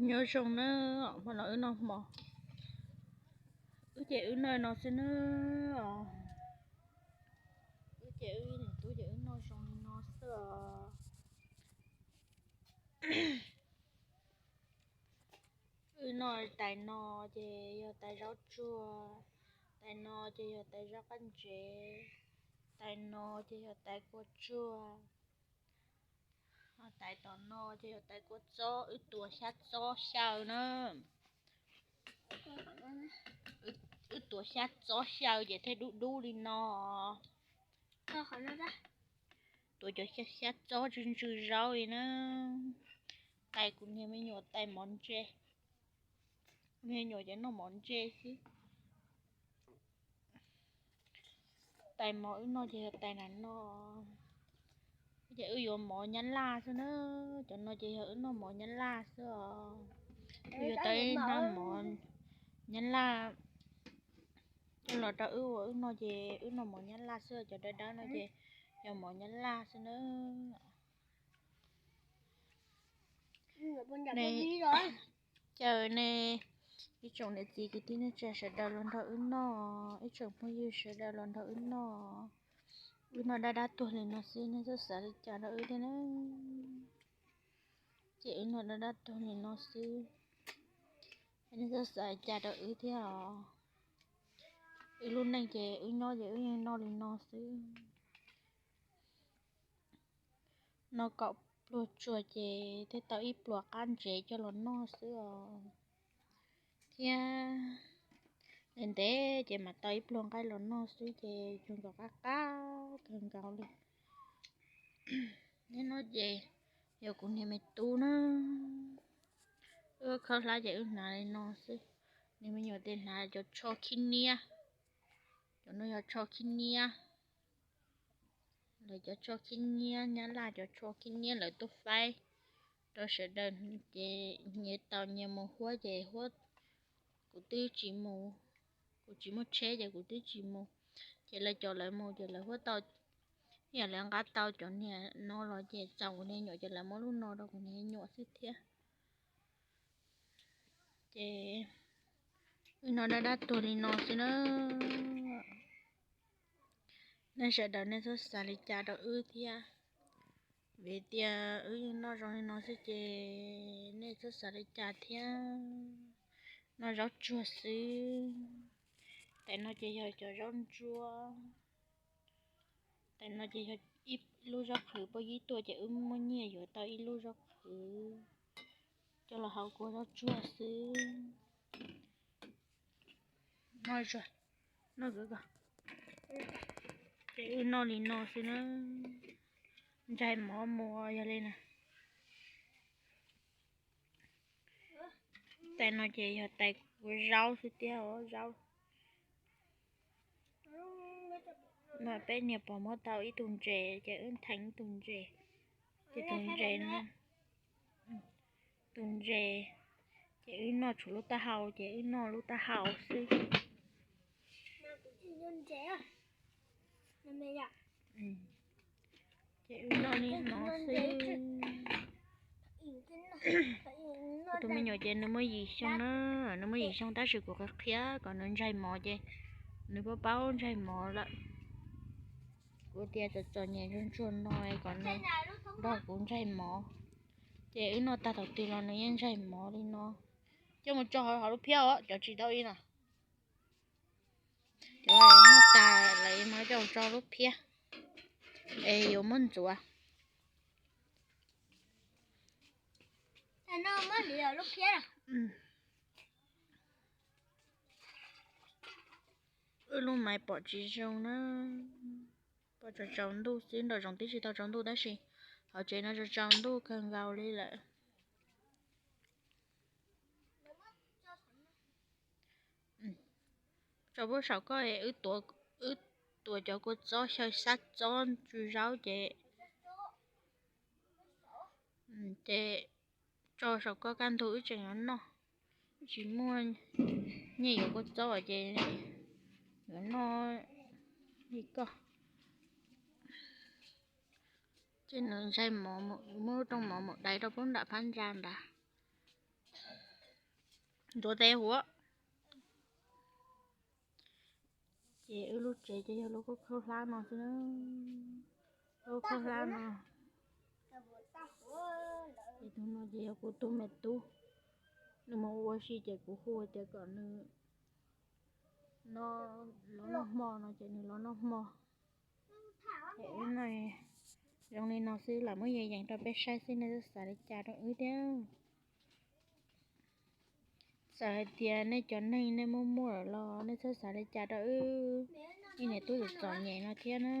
Nyob zoo na, hmo no wb noj hmo, wb ces wb noj no xwb na. Wb ces wb niam tub ces wb noj zoo li no xwb os. Wb noj tais no ces yog tais zaub tsuag, tais no ces yog tais zaub qab ntsev, tais no ces yog tais kua tsuag, tais tom no ces yog tais kua txob, wb tuav xyab txob xyaw na. Wb tuav xyab txob xyaw ces thiaj dub dub li no. Tuav cov xyab txob tsw ntsw zaub li na. Tais kuv niag me nyuam tais mov ntse, me nyuam ces noj mov ntse xwb. Tais mov wb noj ces yog tais na no, ces wb yuav mov nyab laj xwb na. Cov no ces yog wb noj mov nyab laj xwb os. Wb yuav tau ib hnab mov nyab laj coj los rau wb ua wb noj ces wb noj mov nyab laj xwb. Cov dawb dawb no ces yog mov nyab laj xwb na. Caw nej ib tsoom niam txiv kwv tij neej tsa sawv daws los nrog wb noj, ib tsoom phooj ywg sawv daws los nrog wb noj. Wb noj dab dab tuag li no xwb, nej txhob xav li cas rau wb thiab na. Ces wb noj dab dab tuag li no xwb, nej txhob xav li cas rau wb thiab os. Wb lub neej ces wb nyob ces wb yeej noj li no xwb. Noj kaum pluag tsuag ces thiaj tau ib pluag qab ntsev coj los noj xwb os. Thiab ntev ntev ces mam tau ib pluag nqaij los noj xwb ces zoo nkaus qab qab kawg nkaus li. Neb no ces yog kuv niag me tub na, wb khawb hlab ces wb hnav li no xwb. Niag me nyuam ces hnav cov tsho khib niab, cov no yog tsho khib niab. Lawv cov tsho khib niab, Nyab Laj cov tsho khib niab lawv tuaj faib rau sawv daws ces nyias tau nyias mus huab ces huab, kuv twb tsis mus, kuv tsis muaj tsheb ces kuv twb tsis mus. Ces lawv cov lawv mus ces lawv huab tau, yog lawv nqa tau cov niag no los ces txaus kuv niag nyuam ces lawv muab lub no rau kuv niag nyuam xwb thiab. Ces wb noj dab dab tuag li no xwb na. Nej sawv daws nej txhob xav li cas rau wb thiab, vim tias wb yeej noj zoo li no xwb ces nej txhob xav li cas thiab. Noj zaub tsuag xwb. Tais no ces yog cov zaub ntsuab. Tais no ces yog ib lub zaub qhwv, pog yib tuaj ces wb muaj nyiaj yuav tau ib lub zaub qhwv coj los hau kua zaub tsuag xwb. Noj, noj, ces wb noj li no xwb na. Ntsais mov mus yog li na. Tais no ces yog tais kua zaub xwb thiab os, zaub. Mas peb niag pog muab tau ib tug ntses ces wb theej ib tug ntses, ces tus ntses, tus ntses, ces wb noj tshuav lub taub hau ces wb noj lub taub hau xwb. Ces wb noj li no xwb. Kuv tus me nyuam ces nws muaj yim xyoo na, nws muaj yim xyoo tab sis kuv qhia kom nws ntsais mov ces nws paub paub ntsais mov lawm. Kuv tias txom txom nyem ntsuag ntsuag no kom nws nrog kuv ntsais mov. Ces wb noj tag thaum twg los nws yeej ntsais mov li no. Coj mus tso hauv lub phiab os, cov tsis tau ib no. Cov noj tas lawm mas coj mus tso lub phiab es yuav muab ntxuav. Wb lub maiv pom tsis zoo na, pom tsaus tsaus ntuj xwb, nraum zoov twb tsis tau tsaus ntuj tab sis hauv tsev no tsaus tsaus ntuj kawg nkaus li lawm. Tso pub saum ko, wb tuav cov kua txob xyaw xyab txob tsw zaub ces, ces tso saum ko kaj ntug wb tseem yuav noj. Tsis muaj nyiaj yuav kua txob ces yuav noj li ko. Ces nws ntsais mov, muab lub rooj mov mus dai rau pub nram phab ntsa nrad. Ntxuav tes huv. Ces wb lub tsev ces yog lub khaub khaub hlab no xwb na. Lub khaub hlab no. Ces tus no ces yog kuv tus me tub, nws mus ua si ces kuv hu tias kom nws los noj hmo no ces nws los noj hmo. Ces wb no zoo li no xwb, lam muab yees yees rau peb saib xwb nej txhob xav li cas rau wb thiab. Txawm hais tias nej cov neeg nej muaj muaj lawm los nej txhob xav li cas rau wb, wb niam tub txom txom nyem no thiab na.